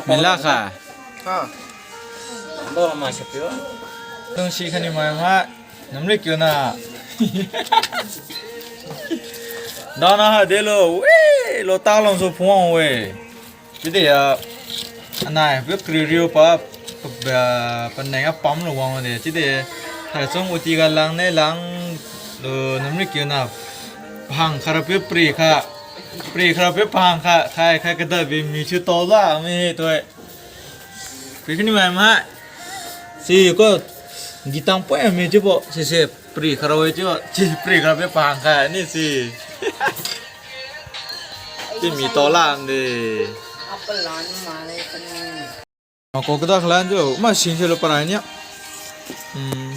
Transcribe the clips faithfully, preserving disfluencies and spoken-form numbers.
Mila kha. Tungsi khani mai ma. Namri kiu na. Dana ha delo. We, lo ta long so phuang we. Chiudi ya, anai, pui kri riu pa, pa, pa, paneng a pam lo wang de. Chiudi, hai song uti ga lang ne lang, lo namri kiu na, pahang khara pui pri kha, pri khara pui pahang kha, khai, khai kada bi mi chiu tau la, mi toi. Pri kini mai ma. Si ko, gitang poi mi chiu bo, si si. Pri khara we chiu, chi pri khara pui pahang kha ni si. Chi mi tau la de. Mako kada khalan chiu, ma sing chiu lo parai ni. Hmm.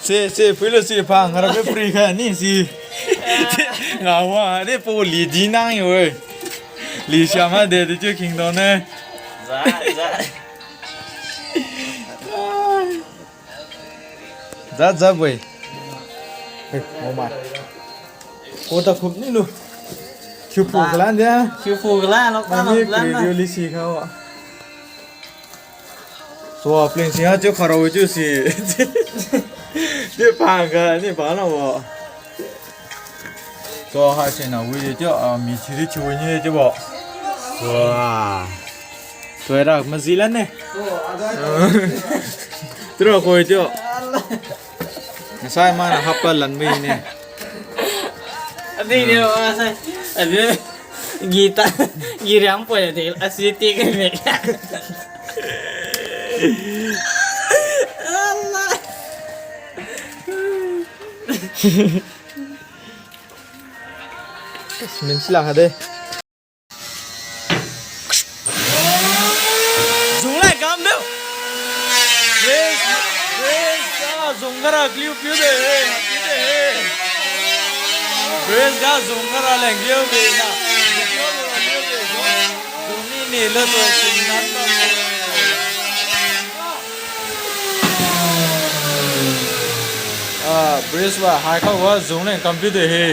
Si, si, pui lo si pahang khara pui pri kha ni si. Ngawa, de po li di nang yo we. Li siam ha de, de chiu king dong ne. Za, za. Za, za, boi. Eh, mama. Ko ta khup ni lu. Khiu phu kalan dia. Khiu phu kalan, lo kalan. Mami, kalan kri na. Riu li si kha wa. So, pling si ha chiu khara wi chiu si. Ni pa ga, ni pa na wa. So, ha si na wi chiu, ah, mi si di chiu wi ni chiu bo. Wa. Tuira maji lan ne. Tira koi tio. Ngasai mana happa lan mi ne. Adi ni, ngasai. Adi. Gita. Giriang poi de. Asi ti ke me. Allah. Min sila ha de. Zung lai kam diu. Grace, Grace ga zung gara kliu piu de he, piu de he. Grace ga zung gara leng kliu de na. Zung ni ni lo to sing nan ba. Ah, Grace wa hai kha wa zung leng kam piu de he.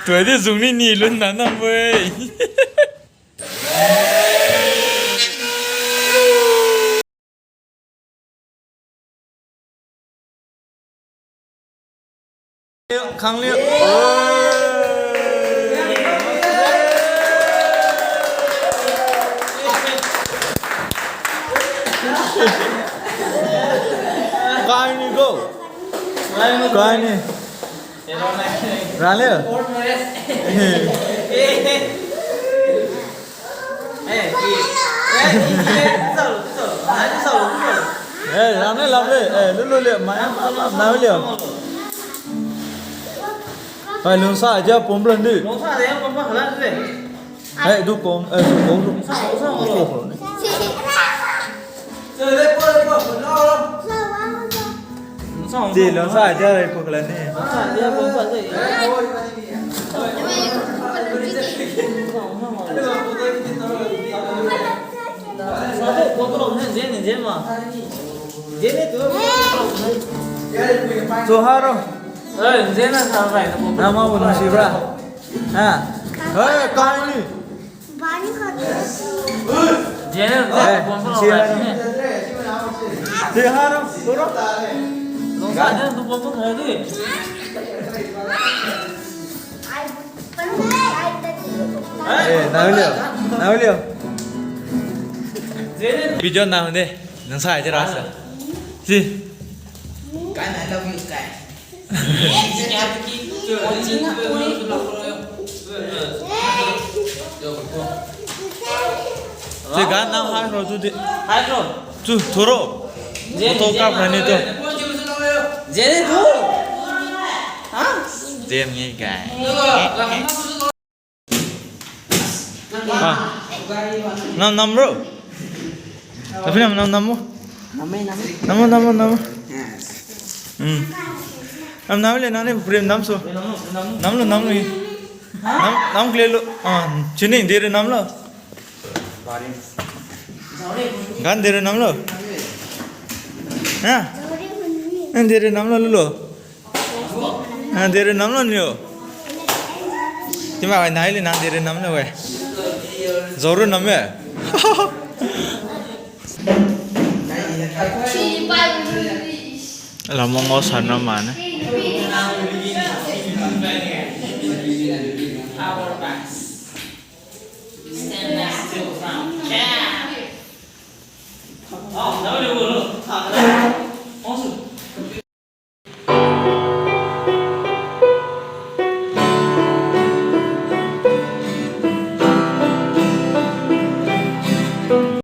Tuidi zung ni ni lun nan nam we. Khangliu. Kaini go. Kaini. Rale. Eh, lamle, lamle. Eh, lu, lu, le, mai, na, le. Hai, lungsa ja pom plan di. Hai, du kong, eh, du kong, du. Di lungsa ja pom plan di. Johar. Nama bu nungsibra? Ha? Hei, kaini. Eh, si ha. Si ha, turo. Eh, nau liu. Nau liu. Video nang de. Nang sai je rasa. Si. Guys, I love you, guys. Si gan nang hai ro tu di. Hai ro. Tu, turo. Photo kap rani tu. Jene tu. Ha? Jem ngi guys. Ah. Nam, nam bro. Tapi nam, nam, nam mo. Nam, nam. Nam, nam, nam. Hmm. Nam, nam le, nam le, prem nam so. Nam lo, nam lo. Nam, nam kle lo. Ah, chini, dere nam lo. Gan dere nam lo. Ha? Gan dere nam lo, lo. Nang dere nam lo niu. Tima wai nai le nang dere nam lo we. Zoru nam e. Lamong o san ra mane.